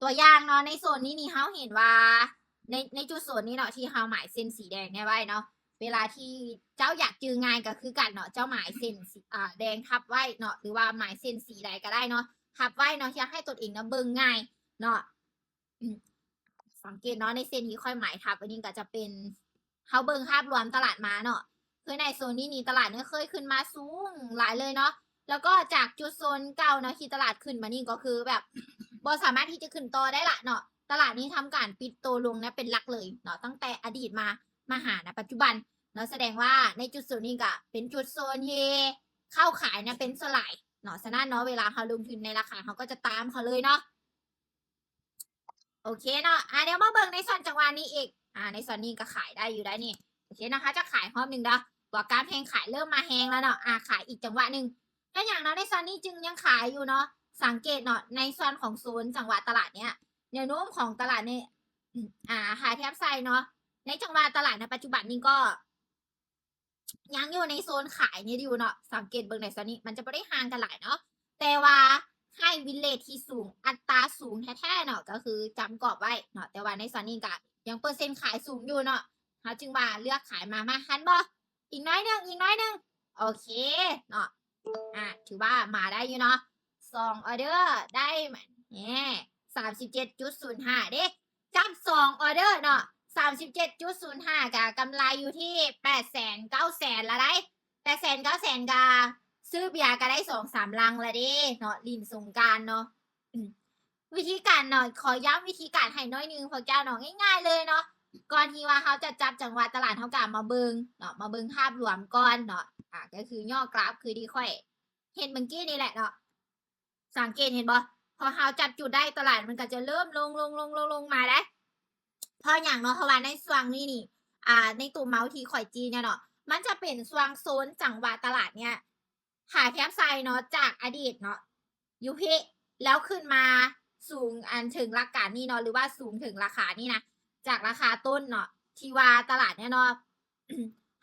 ຕົວຢ່າງເນາະ ໃນໂຊນນີ້ນີ້ ເຮົາເຫັນວ່າ ໃນ ໃນຈຸດໂຊນນີ້ເນາະ ທີ່ເຮົາໝາຍເສັ້ນສີແດງນີ້ໄວ້ເນາະ ເວລາທີ່ເຈົ້າຢາກຈື່ງ່າຍກໍຄືກັນເນາະ ເຈົ້າໝາຍເສັ້ນສີ ອາ ແດງທັບໄວ້ເນາະ ຫຼືວ່າໝາຍເສັ້ນສີໃດກໍໄດ້ເນາະ ທັບໄວ້ເນາະ ເພື່ອໃຫ້ຕົນເອງນະເບິ່ງງ່າຍເນາະ. ອືມ ສັງເກດເນາະ ໃນເສັ້ນທີ່ຂ້ອຍໝາຍທັບໄວ້ນີ້ກໍຈະເປັນ ເຮົາເບິ່ງພາບລວມຕະຫຼາດມາເນາະ ຄືໃນໂຊນນີ້ນີ້ ຕະຫຼາດນີ້ເຄີຍຂຶ້ນມາສູງຫຼາຍເລີຍເນາະ ແລ້ວກໍຈາກຈຸດໂຊນເກົ່າເນາະ ທີ່ຕະຫຼາດຂຶ້ນມານີ້ ກໍຄືແບບບໍ່ສາມາດທີ່ຈະຂຶ້ນຕໍ່ໄດ້ລະເນາະ ຕະຫຼາດນີ້ທຳການປິດໂຕລົງນະເປັນຫຼັກເລີຍເນາະ ຕັ້ງແຕ່ອະດີດມາ ມາຫານະປັດຈຸບັນເນາະ ສະແດງວ່າໃນຈຸດໂຊນນີ້ກໍເປັນຈຸດໂຊນທີ່ເຂົ້າຂາຍນະເປັນສ່ວນຫຼາຍເນາະ ສະນັ້ນເນາະ ເວລາເຮົາລົງທຶນໃນລາຄາ ເຮົາກໍຈະຕາມເຂົາເລີຍເນາະ. ໂອເຄເນາະ ອາ ດຽວມາເບິ່ງໃນສ່ວນຈັງຫວະນີ້ອີກ ອາ ໃນສ່ວນນີ້ກໍຂາຍໄດ້ຢູ່ໄດ໋ນີ້ ໂອເຄເນາະ ເຮົາຈະຂາຍຮອບໜຶ່ງເດີ້ ບວກກັບແຮງຂາຍເລີ່ມມາແຮງແລ້ວເນາະ ອາ ຂາຍອີກຈັງຫວະໜຶ່ງ ເປັນຫຍັງເນາະ ໃນສ່ວນນີ້ຈຶ່ງຍັງຂາຍຢູ່ເນາະ ສັງເກດເນາະ ໃນສ່ວນຂອງໂຊນຈັງຫວະຕະຫຼາດເນີ້ຍ ແນວໂນ້ມຂອງຕະຫຼາດນີ້ ອາ ຖ້າທຽບໃສ່ເນາະ ໃນຈັງຫວະຕະຫຼາດໃນປັດຈຸບັນນີ້ກໍ ຍັງຢູ່ໃນໂຊນຂາຍນີ້ຢູ່ເນາະ ສັງເກດເບິ່ງໃນໂຊນນີ້ ມັນຈະບໍ່ໄດ້ຫ່າງກັນຫຼາຍເນາະ ແຕ່ວ່າໃຫ້ວິນເຣດທີ່ສູງ ອັດຕາສູງແທ້ໆເນາະ ກໍຄືຈຳກອບໄວ້ເນາະ ແຕ່ວ່າໃນໂຊນນີ້ກໍຍັງເປີເຊັນຂາຍສູງຢູ່ເນາະ ເຮົາຈຶ່ງວ່າເລືອກຂາຍມາ ມາທັນບໍ່? ອີກໜ້ອຍໜຶ່ງ ອີກໜ້ອຍໜຶ່ງ ໂອເຄເນາະ ອາ ຖືວ່າມາໄດ້ຢູ່ເນາະ ສອງອໍເດີໄດ້ ແໝ ສາມສິບເຈັດຈຸດສູນຫ້າເດ້ ຈັບສອງອໍເດີເນາະ ສາມສິບເຈັດຈຸດສູນຫ້າ ກະກຳໄລຢູ່ທີ່ແປດແສນ ເກົ້າແສນລະໄດ໋ ແປດແສນ ເກົ້າແສນ ກະຊື້ເບຍກະໄດ້ສອງສາມລັງລະເດ້ເນາະ ຫຼິ້ນສົງການເນາະ ອືມ ວິທີການເນາະ ຂໍຢ້ຳວິທີການໃຫ້ໜ້ອຍໜຶ່ງພວກເຈົ້າເນາະ ງ່າຍໆເລີຍເນາະ ກ່ອນທີ່ວ່າເຮົາຈະຈັບຈັງຫວະຕະຫຼາດ ເຮົາກະມາເບິ່ງເນາະ ມາເບິ່ງພາບລວມກ່ອນເນາະ ອາ ກໍຄືຍໍກຣາຟຄືທີ່ຂ້ອຍເຮັດເມື່ອກີ້ນີ້ແຫຼະເນາະ ສັງເກດເຫັນບໍ່? ພໍເຮົາຈັບຈຸດໄດ້ ຕະຫຼາດມັນກໍຈະເລີ່ມລົງ ລົງ ລົງ ລົງ ລົງມາໄດ໋ ເພາະຫຍັງເນາະ? ເພາະວ່າໃນຊ່ວງນີ້ນີ້ ອ່າ ໃນໂຕເມົາທີ່ຂ້ອຍຈີ້ເນຍເນາະ ມັນຈະເປັນຊ່ວງໂຊນຈັງຫວະຕະຫຼາດເນຍ ຖ້າທຽບໃສ່ເນາະ ຈາກອະດີດເນາະ ຢູ່ພີ້ ແລ້ວຂຶ້ນມາສູງ ອັນເຖິງຫຼັກການນີ້ເນາະ ຫຼືວ່າສູງເຖິງລາຄານີ້ນະ ຈາກລາຄາຕົ້ນເນາະ ທີ່ວ່າຕະຫຼາດເນຍເນາະ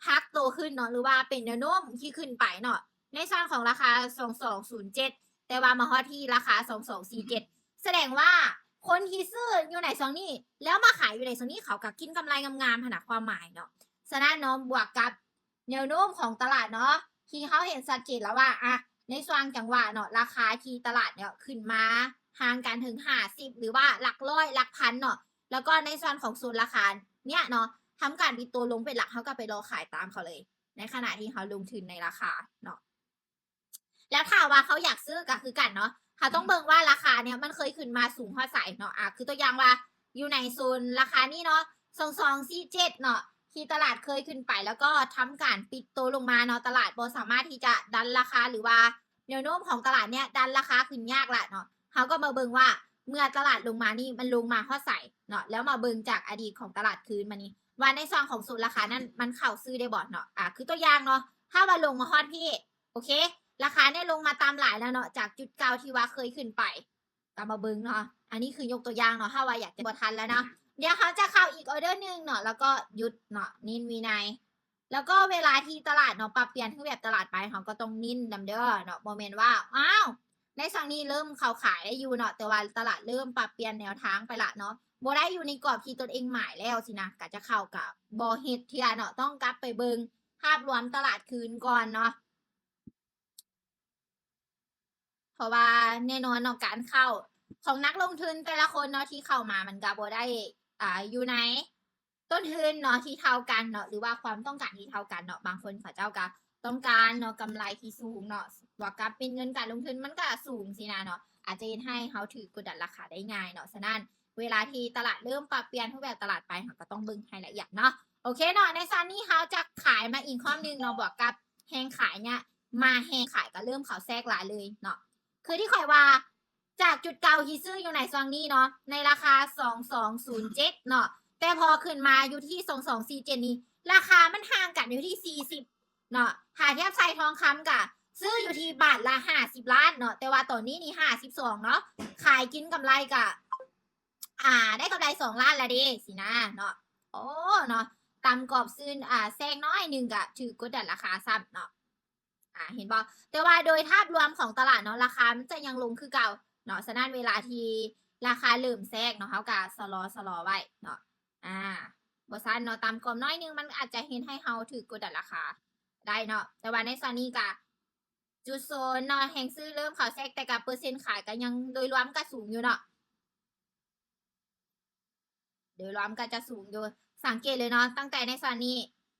ພັກໂຕຂຶ້ນເນາະ ຫຼືວ່າເປັນແນວໂນ້ມທີ່ຂຶ້ນໄປເນາະ ໃນສ່ວນຂອງລາຄາສອງສອງສູນເຈັດ ແຕ່ວ່າມາຮອດທີ່ລາຄາສອງສອງສີ່ເຈັດ ສະແດງວ່າຄົນທີ່ຊື້ຢູ່ໃນຊ່ວງນີ້ ແລ້ວມາຂາຍຢູ່ໃນຊ່ວງນີ້ ເຂົາກໍກິນກຳໄລງາມໆຫັ້ນນະ ຄວາມໝາຍເນາະ. ສະນັ້ນເນາະ ບວກກັບແນວໂນ້ມຂອງຕະຫຼາດເນາະ ທີ່ເຮົາເຫັນຊັດເຈນແລ້ວວ່າ ອະ ໃນຊ່ວງຈັງຫວະເນາະ ລາຄາທີ່ຕະຫຼາດເນຍຂຶ້ນມາຫ່າງກັນເຖິງຫ້າສິບ ຫຼືວ່າຫຼັກຮ້ອຍ ຫຼັກພັນເນາະ ແລ້ວກໍໃນສ່ວນຂອງໂຊນລາຄາເນຍເນາະ ທຳການປິດໂຕລົງເປັນຫຼັກ ເຮົາກໍໄປລໍຂາຍຕາມເຂົາເລີຍ ໃນຂະນະທີ່ເຮົາລົງທຶນໃນລາຄາເນາະ. ແລ້ວຖ້າວ່າເຮົາຢາກຊື້ກໍຄືກັນເນາະ ເຮົາຕ້ອງເບິ່ງວ່າລາຄາເນຍມັນເຄີຍຂຶ້ນມາສູງຮອດໃສເນາະ ອາ ຄືຕົວຢ່າງວ່າຢູ່ໃນໂຊນລາຄານີ້ເນາະ ສອງສອງສີ່ເຈັດເນາະ ທີ່ຕະຫຼາດເຄີຍຂຶ້ນໄປ ແລ້ວກໍທຳການປິດໂຕລົງມາເນາະ ຕະຫຼາດບໍ່ສາມາດທີ່ຈະດັນລາຄາ ຫຼືວ່າແນວໂນ້ມຂອງຕະຫຼາດເນຍດັນລາຄາຂຶ້ນຍາກລະເນາະ ເຮົາກໍມາເບິ່ງວ່າເມື່ອຕະຫຼາດລົງມານີ້ ມັນລົງມາຮອດໃສເນາະ ແລ້ວມາເບິ່ງຈາກອະດີດຂອງຕະຫຼາດຄືນມານີ້ ວ່າໃນຊ່ວງຂອງໂຊນລາຄານັ້ນມັນເຂົ້າຊື້ໄດ້ບໍ່ເນາະ ອາ ຄືຕົວຢ່າງເນາະ ຖ້າວ່າລົງມາຮອດພີ້ ໂອເຄ ລາຄານີ້ລົງມາຕ່ຳຫຼາຍແລ້ວເນາະ ຈາກຈຸດເກົ່າທີ່ວ່າເຄີຍຂຶ້ນໄປ ກໍມາເບິ່ງເນາະ ອັນນີ້ຄືຍົກຕົວຢ່າງເນາະ ຖ້າວ່າຢາກຈະບໍ່ທັນແລ້ວເນາະ ດຽວເຮົາຈະເຂົ້າອີກອໍເດີໜຶ່ງເນາະ ແລ້ວກໍຢຸດເນາະ ເນັ້ນວິໄນ ແລ້ວກໍເວລາທີ່ຕະຫຼາດເນາະ ປັບປ່ຽນຮູບແບບຕະຫຼາດໄປ ເຮົາກໍຕ້ອງເນັ້ນນຳເດີ້ເນາະ ບໍ່ແມ່ນວ່າ ອ້າວ ໃນຊ່ວງນີ້ເລີ່ມເຂົ້າຂາຍໄດ້ຢູ່ເນາະ ແຕ່ວ່າຕະຫຼາດເລີ່ມປັບປ່ຽນແນວທາງໄປລະເນາະ ບໍ່ໄດ້ຢູ່ໃນກອບທີ່ຕົນເອງໝາຍແລ້ວຊີ້ນະ ກະຈະເຂົ້າກະບໍ່ເຮັດເທື່ອເນາະ ຕ້ອງກັບໄປເບິ່ງພາບລວມຕະຫຼາດຄືນກ່ອນເນາະ. ເພາະວ່າແນ່ນອນເນາະ ການເຂົ້າຂອງນັກລົງທຶນແຕ່ລະຄົນເນາະ ທີ່ເຂົ້າມາມັນກະບໍ່ໄດ້ ອ່າ ຢູ່ໃນຕົ້ນທຶນເນາະ ທີ່ເທົ່າກັນເນາະ ຫຼືວ່າຄວາມຕ້ອງການທີ່ເທົ່າກັນເນາະ ບາງຄົນເຂົາເຈົ້າກະຕ້ອງການເນາະ ກຳໄລທີ່ສູງເນາະ ບວກກັບເມັດເງິນການລົງທຶນມັນກະສູງຊີ້ນະເນາະ ອາດຈະເຮັດໃຫ້ເຮົາຖືກກົດດັນລາຄາໄດ້ງ່າຍເນາະ ສະນັ້ນ ເວລາທີ່ຕະຫຼາດເລີ່ມປັບປ່ຽນຮູບແບບຕະຫຼາດໄປ ເຮົາກໍຕ້ອງເບິ່ງໃຫ້ລະອຽດເນາະ ໂອເຄເນາະ ໃນຊ່ວງນີ້ເຮົາຈະຂາຍມາອີກຮອບໜຶ່ງເນາະ ບວກກັບແຮງຂາຍເນຍ ມາແຮງຂາຍກໍເລີ່ມເຂົ້າແຊກຫຼາຍເລີຍເນາະ ຄືທີ່ຂ້ອຍວ່າ ຈາກຈຸດເກົ່າທີ່ຊື້ຢູ່ໃນຊ່ວງນີ້ເນາະ ໃນລາຄາສອງສອງສູນເຈັດເນາະ ແຕ່ພໍຂຶ້ນມາຢູ່ທີ່ສອງສອງສີ່ເຈັດນີ້ ລາຄາມັນຫ່າງກັນຢູ່ທີ່ສີ່ສິບເນາະ ຖ້າທຽບໃສ່ທອງຄຳກະຊື້ຢູ່ທີ່ບາດລະຫ້າສິບລ້ານເນາະ ແຕ່ວ່າຕອນນີ້ນີ້ຫ້າສິບສອງເນາະ ຂາຍກິນກຳໄລກະ ອ່າ ໄດ້ກຳໄລສອງລ້ານລະເດ້ ຊີ້ນະເນາະ ໂອ້ ເນາະ ຕຳກອບຊື່ນ ອ່າ ແຊກໜ້ອຍໜຶ່ງກະຖືກກົດດັນລາຄາຊ້ຳເນາະ ອ່າ ເຫັນບໍ່ ແຕ່ວ່າໂດຍພາບລວມຂອງຕະຫຼາດເນາະ ລາຄາມັນຈະຍັງລົງຄືເກົ່າເນາະ ສະນັ້ນເວລາທີ່ ລາຄາເລີ່ມແຊກເນາະ ເຮົາກະຊະລໍ ຊະລໍໄວ້ເນາະ. ອາ ບໍ່ຊັ້ນເນາະ ຕ່ຳກວ່າໜ້ອຍໜຶ່ງ ມັນອາດຈະເຮັດໃຫ້ເຮົາຖືກກົດດັນລາຄາໄດ້ເນາະ. ແຕ່ວ່າໃນສ່ວນນີ້ກະ ຈຸດໂຊນເນາະ ແຮງຊື້ເລີ່ມເຂົ້າແຊກ ແຕ່ກະເປີເຊັນຂາຍກະຍັງ ໂດຍລວມກະສູງຢູ່ເນາະ ໂດຍລວມກະຈະສູງຢູ່. ສັງເກດເລີຍເນາະ ຕັ້ງແຕ່ໃນສ່ວນນີ້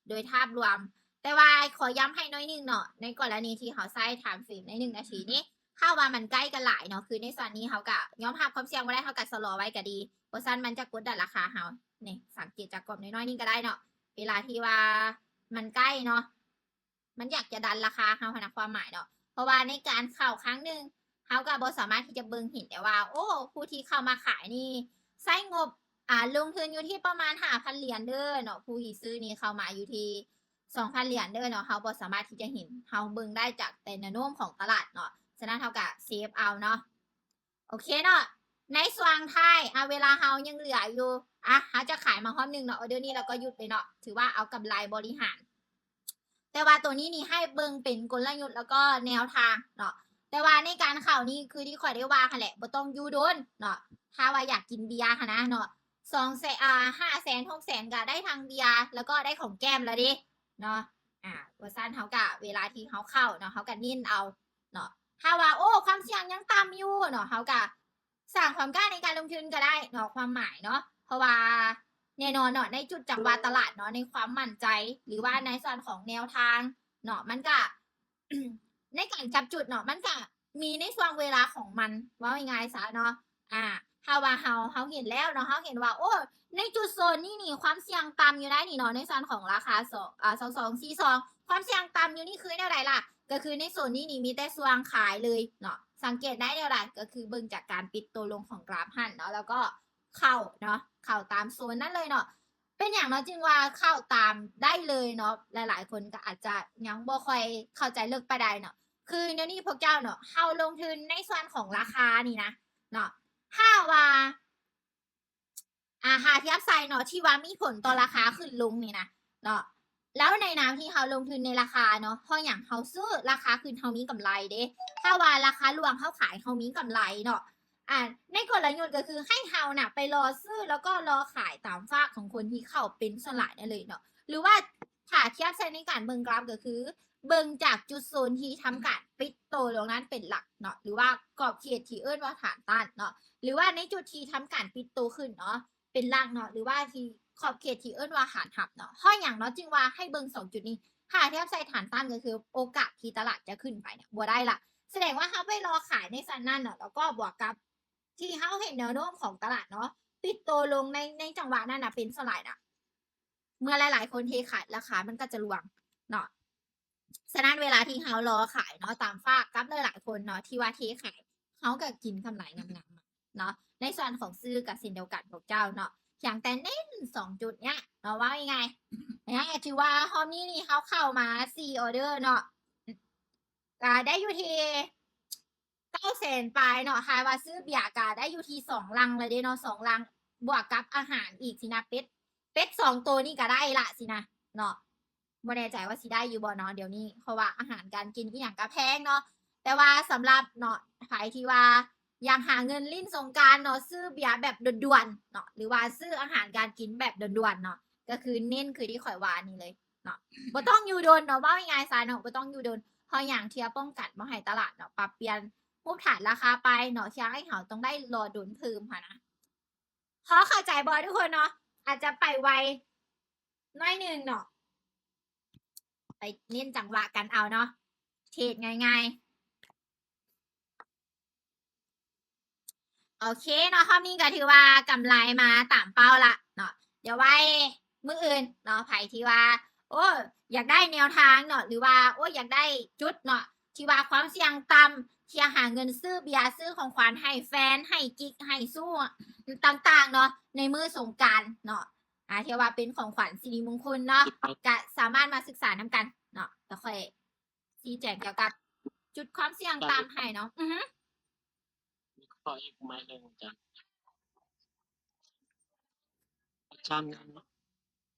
ໂດຍພາບລວມ. ແຕ່ວ່າຂໍຢ້ຳໃຫ້ໜ້ອຍໜຶ່ງເນາະ ໃນກໍລະນີທີ່ເຮົາໃຊ້ time frame ໃນໜຶ່ງນາທີນີ້ ຖ້າວ່າມັນໃກ້ກັນຫຼາຍເນາະ ຄືໃນສ່ວນນີ້ເຮົາກະຍອມຮັບຄວາມສ່ຽງບໍ່ໄດ້ ເຮົາກະຊະລໍໄວ້ກະດີ ບໍ່ຊັ້ນມັນຈະກົດດັນລາຄາເຮົາ. ນີ້ ສັງເກດຈາກກອບນ້ອຍໆນີ້ກະໄດ້ເນາະ ເວລາທີ່ວ່າມັນໃກ້ເນາະ ມັນຢາກຈະດັນລາຄາເຮົາຫັ້ນນະ ຄວາມໝາຍເນາະ. ເພາະວ່າໃນການເຂົ້າຄັ້ງໜຶ່ງ ເຮົາກໍບໍ່ສາມາດທີ່ຈະເບິ່ງເຫັນໄດ້ວ່າ ໂອ້ ຜູ້ທີ່ເຂົ້າມາຂາຍນີ້ໃຊ້ງົບ ອາ ລົງທຶນຢູ່ທີ່ປະມານຫ້າພັນຫຼຽນເດີເນາະ ຜູ້ທີ່ຊື້ນີ້ເຂົ້າມາຢູ່ທີ່ສອງພັນຫຼຽນເດີເນາະ ເຮົາບໍ່ສາມາດທີ່ຈະເຫັນ ເຮົາເບິ່ງໄດ້ຈາກແຕ່ແນວໂນ້ມຂອງຕະຫຼາດເນາະ. ສະນັ້ນເຮົາກໍເຊຟເອົາເນາະ. ໂອເຄເນາະ ໃນຊ່ວງທ້າຍ ອາ ເວລາເຮົາຍັງເຫຼືອຢູ່ ອາ ເຮົາຈະຂາຍມາຮອບໜຶ່ງເນາະ ອອເດີນີ້ ແລ້ວກໍຢຸດເລີຍເນາະ ຖືວ່າເອົາກຳໄລບໍລິຫານ. ແຕ່ວ່າໂຕນີ້ນີ້ໃຫ້ເບິ່ງເປັນກົນລະຍຸດ ແລ້ວກໍແນວທາງເນາະ. ແຕ່ວ່າໃນການເຂົ້ານີ້ ຄືທີ່ຂ້ອຍໄດ້ວ່າຫັ້ນແຫຼະ ບໍ່ຕ້ອງຢູ່ດົນເນາະ ຖ້າວ່າຢາກກິນເບຍຫັ້ນນະເນາະ ສອງແສນ ອາ ຫ້າແສນ ຫົກແສນ ກໍໄດ້ທັງເບຍ ແລ້ວກໍໄດ້ຂອງແກ້ມແລ້ວເດ້ເນາະ. ອາ ວ່າຊັ້ນ ເຮົາກະ ເວລາທີ່ເຮົາເຂົ້າເນາະ ເຮົາກະເນັ້ນເອົາ ເນາະ. ຖ້າວ່າ ໂອ້ ຄວາມສ່ຽງຍັງຕ່ຳຢູ່ເນາະ ເຮົາກະສ້າງຄວາມກ້າໃນການລົງທຶນກໍໄດ້ເນາະ ຄວາມໝາຍເນາະ. ເພາະວ່າແນ່ນອນເນາະ ໃນຈຸດຈັງຫວະຕະຫຼາດເນາະ ໃນຄວາມໝັ້ນໃຈ ຫຼືວ່າໃນສ່ວນຂອງແນວທາງເນາະ ມັນກະ ໃນການຈັບຈຸດເນາະ ມັນກະມີໃນຊ່ວງເວລາຂອງມັນ ເວົ້າງ່າຍໆຊະເນາະ. ອາ ຖ້າວ່າເຮົາ ເຮົາເຫັນແລ້ວເນາະ ເຮົາເຫັນວ່າ ໂອ້ ໃນຈຸດໂຊນນີ້ນີ້ ຄວາມສ່ຽງຕ່ຳຢູ່ໄດ໋ນີ້ເນາະ ໃນສ່ວນຂອງລາຄາສອງ ອາ ສອງສອງສີ່ສອງ ຄວາມສ່ຽງຕ່ຳຢູ່ນີ້ຄືແນວໃດລະ? ກໍຄືໃນໂຊນນີ້ນີ້ມີແຕ່ຊ່ວງຂາຍເລີຍເນາະ. ສັງເກດໄດ້ແນວໃດ? ກໍຄືເບິ່ງຈາກການປິດໂຕລົງຂອງກຣາຟຫັ້ນເນາະ ແລ້ວກໍເຂົ້າເນາະ ເຂົ້າຕາມໂຊນນັ້ນເລີຍເນາະ. ເປັນຫຍັງເນາະຈຶ່ງວ່າເຂົ້າຕາມໄດ້ເລີຍເນາະ? ຫຼາຍໆຄົນກໍອາດຈະຍັງບໍ່ຄ່ອຍເຂົ້າໃຈເລິກປານໃດເນາະ. ຄືແນວນີ້ພວກເຈົ້າເນາະ ເຮົາລົງທຶນໃນສ່ວນຂອງລາຄານີ້ນະເນາະ ຖ້າວ່າ ອາ ຫາທຽບໃສ່ເນາະ ທີ່ວ່າມີຜົນຕໍ່ລາຄາຂຶ້ນລົງນີ້ນະເນາະ ແລ້ວໃນນາມທີ່ເຮົາລົງທຶນໃນລາຄາເນາະ ເພາະຫຍັງເຮົາຊື້ລາຄາຂຶ້ນ ເຮົາມີກຳໄລເດ້. ຖ້າວ່າລາຄາລ່ວງເຮົາຂາຍ ເຮົາມີກຳໄລເນາະ. ອາ ໃນກົນລະຍຸດກໍຄືໃຫ້ເຮົານະໄປລໍຊື້ ແລ້ວກໍລໍຂາຍຕາມຟາກຂອງຄົນທີ່ເຂົ້າເປັນສ່ວນຫຼາຍນັ້ນເລີຍເນາະ. ຫຼືວ່າຖ້າທຽບໃສ່ໃນການເບິ່ງກຣາຟກໍຄື ເບິ່ງຈາກຈຸດໂຊນທີ່ທຳການປິດໂຕລົງນັ້ນເປັນຫຼັກເນາະ ຫຼືວ່າຂອບເຂດທີ່ເອີ້ນວ່າຖານຕ້ານເນາະ ຫຼືວ່າໃນຈຸດທີ່ທຳການປິດໂຕຂຶ້ນເນາະ ເປັນຫຼັກເນາະ ຫຼືວ່າທີ່ຂອບເຂດທີ່ເອີ້ນວ່າຖານຮັບເນາະ. ເພາະຫຍັງເນາະຈຶ່ງວ່າໃຫ້ເບິ່ງສອງຈຸດນີ້? ຖ້າທຽບໃສ່ຖານຕ້ານກໍຄືໂອກາດທີ່ຕະຫຼາດຈະຂຶ້ນໄປເນຍບໍ່ໄດ້ລະ ສະແດງວ່າເຮົາໄປລໍຂາຍໃນຊັ້ນນັ້ນເນາະ ແລ້ວກໍບວກກັບທີ່ເຮົາເຫັນແນວໂນ້ມຂອງຕະຫຼາດເນາະ ປິດໂຕລົງໃນ ໃນຈັງຫວະນັ້ນນະເປັນສ່ວນຫຼາຍນະ ເມື່ອຫຼາຍໆຄົນເທຂາຍ ລາຄາມັນກໍຈະລ່ວງເນາະ. ສະນັ້ນເວລາທີ່ເຮົາລໍຂາຍເນາະ ຕາມຟາກກັບຫຼາຍໆຄົນເນາະ ທີ່ວ່າເທຂາຍ ເຮົາກໍກິນກຳໄລງາມໆເນາະ. ໃນສ່ວນຂອງຊື້ກໍເຊັ່ນດຽວກັນພວກເຈົ້າເນາະ ພຽງແຕ່ເນັ້ນສອງຈຸດເນຍເນາະ ເວົ້າງ່າຍໆນະ. ຖືວ່າຮອບນີ້ນີ້ເຮົາເຂົ້າມາສີ່ອອເດີເນາະ ກໍໄດ້ຢູ່ທີ່ ເກົ້າແສນປາຍເນາະ. ຖ້າວ່າຊື້ເບຍກະໄດ້ຢູ່ທີ່ສອງຫຼັງແລ້ວເດ້ເນາະ ສອງຫຼັງ ບວກກັບອາຫານອີກຊີ້ນະ ເປັດ ເປັດສອງໂຕນີ້ກະໄດ້ລະຊີ້ນະເນາະ. ບໍ່ແນ່ໃຈວ່າຊິໄດ້ຢູ່ບໍ່ເນາະດຽວນີ້ ເພາະວ່າອາຫານການກິນອີ່ຫຍັງກະແພງເນາະ. ແຕ່ວ່າສຳລັບເນາະ ໃຜທີ່ວ່າຢາກຫາເງິນຫຼິ້ນສົງການເນາະ ຊື້ເບຍແບບດ່ວນໆເນາະ ຫຼືວ່າຊື້ອາຫານການກິນແບບດ່ວນໆເນາະ ກໍຄືເນັ້ນຄືທີ່ຂ້ອຍວ່ານີ້ເລີຍ ເນາະ ບໍ່ຕ້ອງຢູ່ດົນເນາະ ເວົ້າງ່າຍໆຊະເນາະ ບໍ່ຕ້ອງຢູ່ດົນ. ເພາະຫຍັງ? ເພື່ອປ້ອງກັນບໍ່ໃຫ້ຕະຫຼາດເນາະ ປັບປ່ຽນຮູບຖານລາຄາໄປເນາະ ເພື່ອໃຫ້ເຮົາຕ້ອງໄດ້ລໍດົນເພີ່ມຫັ້ນນະ. ພໍເຂົ້າໃຈບໍ່ທຸກຄົນເນາະ? ອາດຈະໄປໄວໜ້ອຍໜຶ່ງເນາະ ໄປເນັ້ນຈັງຫວະກັນເອົາເນາະ ເທດງ່າຍໆ. ໂອເຄເນາະ ຮອບນີ້ກໍຖືວ່າກຳໄລມາຕາມເປົ້າລະເນາະ. ດຽວໄວ້ມື້ອື່ນເນາະ ໃຜທີ່ວ່າ ໂອ້ ຢາກໄດ້ແນວທາງເນາະ ຫຼືວ່າ ໂອ້ ຢາກໄດ້ຈຸດເນາະ ທີ່ວ່າຄວາມສ່ຽງຕ່ຳ ທີ່ຈະຫາເງິນຊື້ເບຍ ຊື້ຂອງຂວັນໃຫ້ແຟນ ໃຫ້ກິກ ໃຫ້ຊູ້ຕ່າງໆເນາະ ໃນມື້ສົງການເນາະ ອາ ທີ່ວ່າເປັນຂອງຂວັນສິລິມຸງຄຸນເນາະ ກໍສາມາດມາສຶກສານຳກັນເນາະ. ແລ້ວຂ້ອຍ ຊີ້ແຈງກ່ຽວກັບຈຸດຄວາມສ່ຽງຕ່ຳໃຫ້ເນາະ. ອືຮຶ ຂໍອີກໄມ້ໜຶ່ງອາຈານ. ອາຈານ ອາ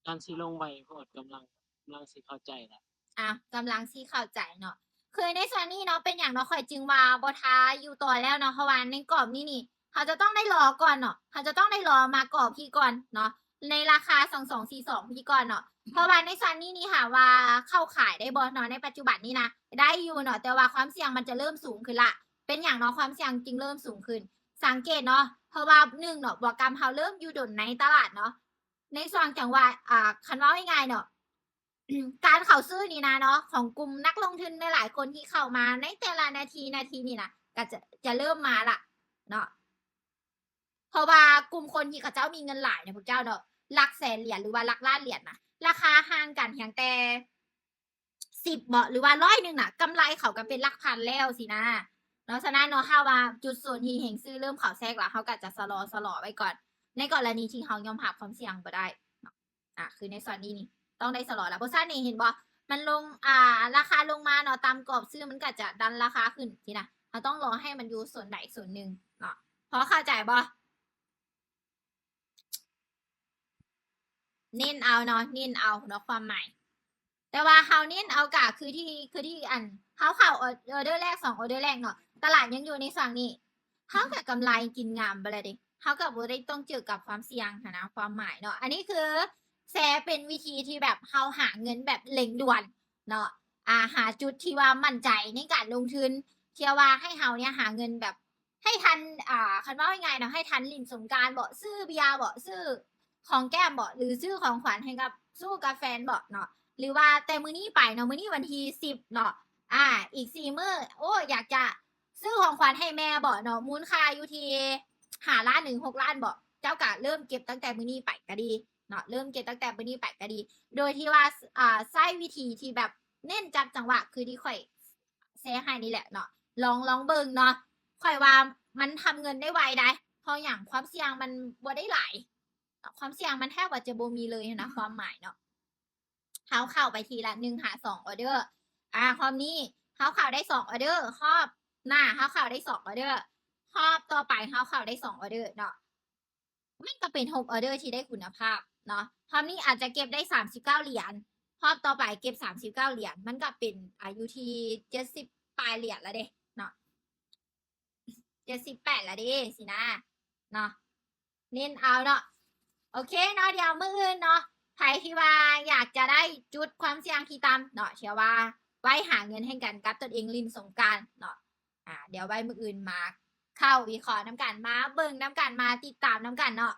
ຈານຊິລົງໄວໂພດ ກຳລັງ ກຳລັງຊິເຂົ້າໃຈລະ. ອາ ກຳລັງຊິເຂົ້າໃຈເນາະ. ຄືໃນສ່ວນນີ້ເນາະ ເປັນຫຍັງເນາະ ຂ້ອຍຈຶ່ງວ່າບໍ່ຖ້າຢູ່ຕໍ່ແລ້ວເນາະ ເພາະວ່າໃນກອບນີ້ນີ້ เราจะต้องได้รอก่อนเนาะ เราจะต้องได้รอมากรอบพี้ก่อนเนาะ ในราคาสองสองสี่สองพี้ก่อนเนาะ เพราะว่าในส่วนนี้นี่ค่ะว่าเข้าขายได้บ่เนาะ ในปัจจุบันนี้นะ ได้อยู่เนาะ แต่ว่าความเสี่ยงมันจะเริ่มสูงขึ้นละ เป็นหยังเนาะ ความเสี่ยงจึงเริ่มสูงขึ้น สังเกตเนาะ เพราะว่าหนึ่งเนาะ บวกกับเราเริ่มอยู่ดนในตลาดเนาะ ในช่วงจังหวะ อ่า คันเว้าง่ายๆเนาะ การเข้าซื้อนี่นะเนาะ ของกลุ่มนักลงทุนหลายๆคนที่เข้ามาในแต่ละนาที นาทีนี่นะ ก็จะ จะเริ่มมาละเนาะ เพราะว่ากลุ่มคนที่เขาเจ้ามีเงินหลายนะพวกเจ้าเนาะ หลักแสนเหรียญหรือว่าหลักล้านเหรียญนะ ราคาห่างกันเพียงแต่สิบบ่ หรือว่าร้อยหนึ่งนะ กำไรเขาก็เป็นหลักพันแล้วสินะเนาะ ฉะนั้นเนาะ ถ้าว่าจุดศูนย์ที่แฮงซื้อเริ่มเข้าแทรกแล้ว เราก็จะชะลอ ชะลอไว้ก่อน ในกรณีที่เรายอมรับความเสี่ยงบ่ได้เนาะ อ่ะ คือในส่วนนี้นี่ต้องได้ชะลอแล้ว เพราะฉะนั้นนี่เห็นบ่ มันลง อ่า ราคาลงมาเนาะ ตามกรอบซื้อมันก็จะดันราคาขึ้นสินะ เราต้องรอให้มันอยู่ส่วนใดส่วนหนึ่งเนาะ พอเข้าใจบ่ เน้นเอาเนาะ เน้นเอาเนาะ ความหมาย แต่ว่าเราเน้นเอากะคือที่ คือที่อัน เราเข้าออเดอร์แรก สองออเดอร์แรกเนาะ ตลาดยังอยู่ในช่วงนี้ เราก็กำไรกินงามไปเลยเด้ เราก็บ่ได้ต้องเจอกับความเสี่ยงหั้นนะ ความหมายเนาะ อันนี้คือแชร์เป็นวิธีที่แบบเราหาเงินแบบเร่งด่วนเนาะ อ่า หาจุดที่ว่ามั่นใจในการลงทุน เชื่อว่าให้เราเนี่ยหาเงินแบบให้ทัน อ่า คันเว้าง่ายๆเนาะ ให้ทันเล่นสงกรานต์บ่ ซื้อเบียร์บ่ ซื้อของแก้มบ่ หรือซื้อของขวัญให้กับ สู้กับแฟนบ่เนาะ หรือว่าแต่มื้อนี้ไปเนาะ มื้อนี้วันที่สิบเนาะ อ่า อีกสี่มื้อ โอ้ อยากจะซื้อของขวัญให้แม่บ่เนาะ มูลค่าอยู่ที่ห้าล้านถึงหกล้านบ่ เจ้าก็เริ่มเก็บตั้งแต่มื้อนี้ไปก็ดีเนาะ เริ่มเก็บตั้งแต่มื้อนี้ไปก็ดี โดยที่ว่า อ่า ใช้วิธีที่แบบเน้นจับจังหวะ คือที่ข้อยแชร์ให้นี่แหละเนาะ ลอง ลองเบิ่งเนาะ ข้อยว่ามันทำเงินได้ไวได้ เพราะหยัง ความเสี่ยงมันบ่ได้หลาย ความเสี่ยงมันแทบว่าจะบ่มีเลยหั้นนะ ความหมายเนาะ เฮาเข้าไปทีละหนึ่งหาสองออเดอร์ อ่า รอบนี้เฮาเข้าได้สองออเดอร์ รอบหน้าเฮาเข้าได้สองออเดอร์ รอบต่อไปเฮาเข้าได้สองออเดอร์เนาะ มันก็เป็นหกออเดอร์ที่ได้คุณภาพเนาะ รอบนี้อาจจะเก็บได้สามสิบเก้าเหรียญ รอบต่อไปเก็บสามสิบเก้าเหรียญ มันก็เป็น อ่า อยู่ที่เจ็ดสิบปลายเหรียญแล้วเด้เนาะ เจ็ดสิบแปดแล้วเด้สินะเนาะ เน้นเอาเนาะ โอเคเนาะ เดี๋ยวมื้ออื่นเนาะ ไผที่ว่าอยากจะได้จุดความเสี่ยงที่ต่ำเนาะ เชื่อว่าไว้หาเงินให้กันกับตนเองเล่นสงกรานต์เนาะ อ่า เดี๋ยวไว้มื้ออื่นมาเข้าวิเคราะห์นำกัน มาเบิ่งนำกัน มาติดตามนำกันเนาะ